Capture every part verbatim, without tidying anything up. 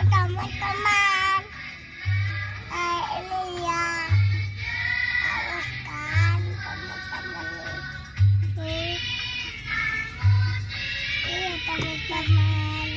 Teman-teman, eh, ini ya, awas kan, teman-teman. Ini, ini ya, teman-teman.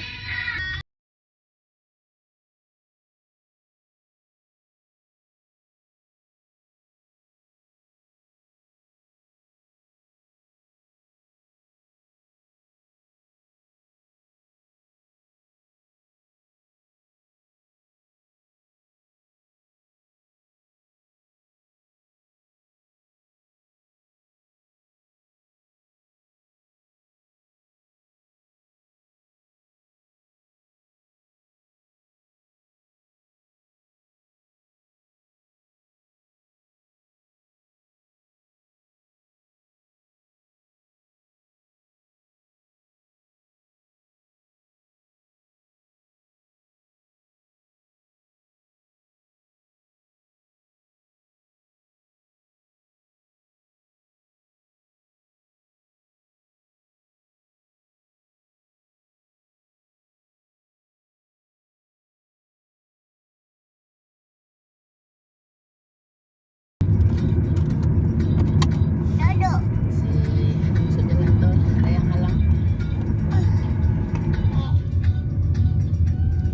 Duduk. Si, anu, sejalan tol, ada yang halang.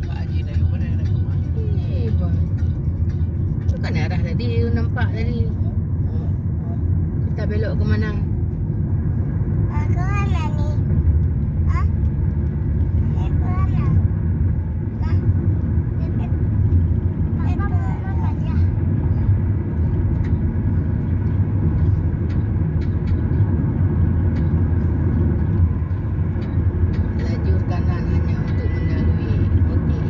Pak Haji dari mana nak ke rumah? Eh, bah. Tu kan arah tadi, nampak tadi. Kita belok ke mana? Ke mana ni? Hah? Ke mana? Lajur kanan hanya untuk mendahului mobil.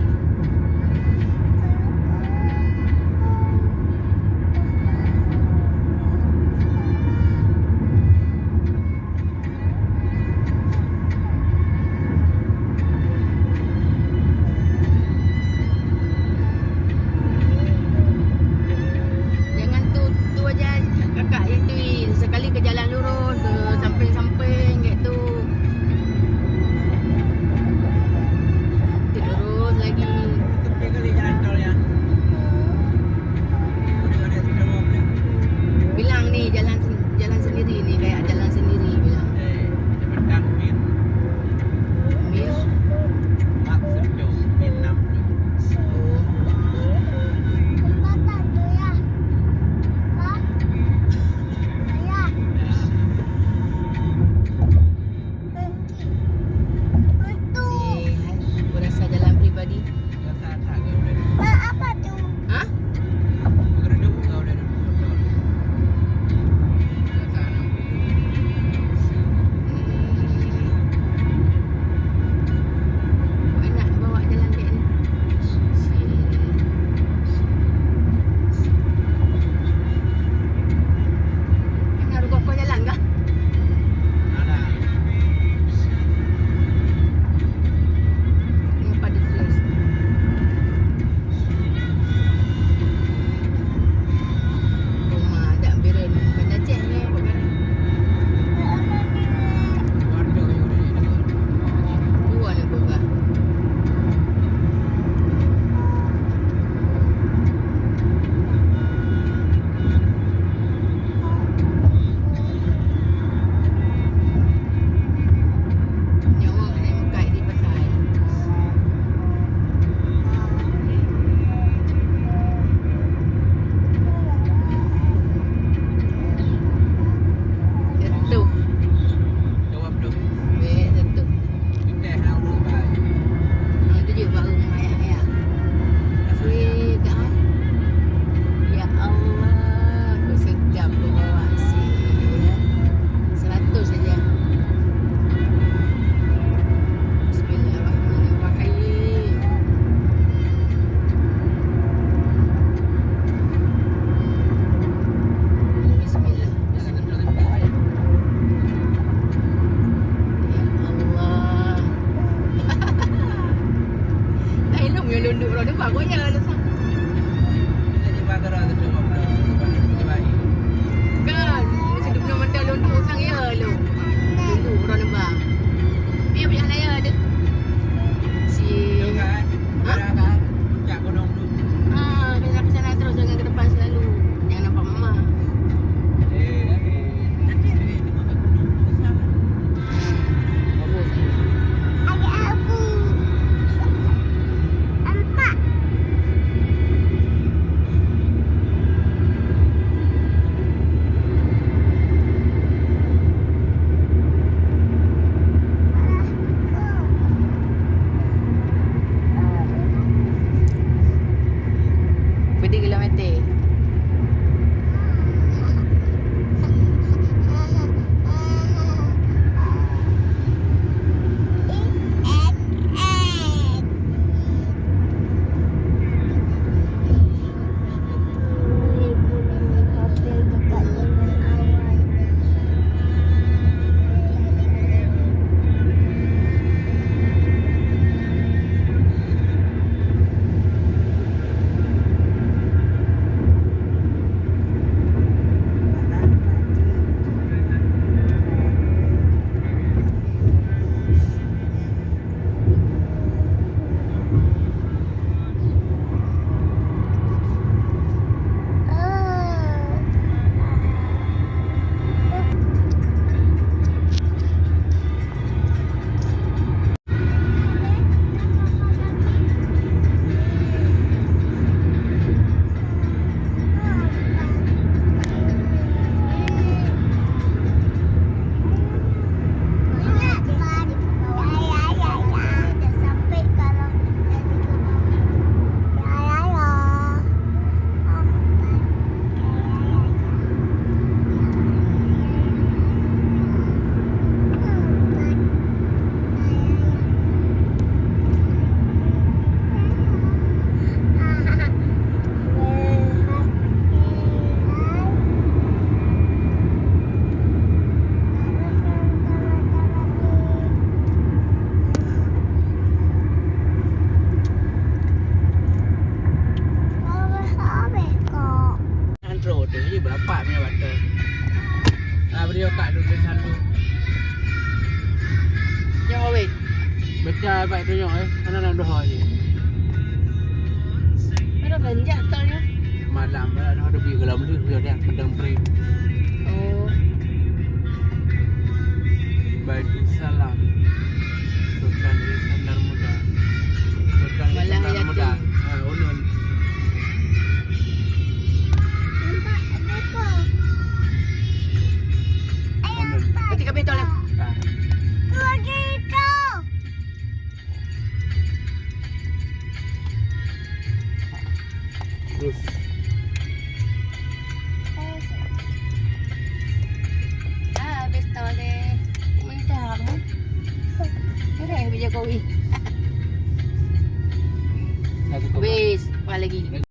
Yo, tak duduk satu. Nyoe weh. Baca baik tu nyoe, eh. Mana nak doa je. Mana banyak tol nyoe? Malam, malam dah ada pergi ke dalam tu, dia dah pedang peri. Oh. Baitul Salam. Sultan Iskandar Muda. Sultan Malah Iskandar ya Muda. Tu. Ha, ulun. Nampak beko. Ayah, ulun. Nanti kami tolak. Ha. Tu lagi tu. Terus. Dah habis tau deh. Mentah apa? Kira bijak kopi. Satu koma. Habis, apa lagi?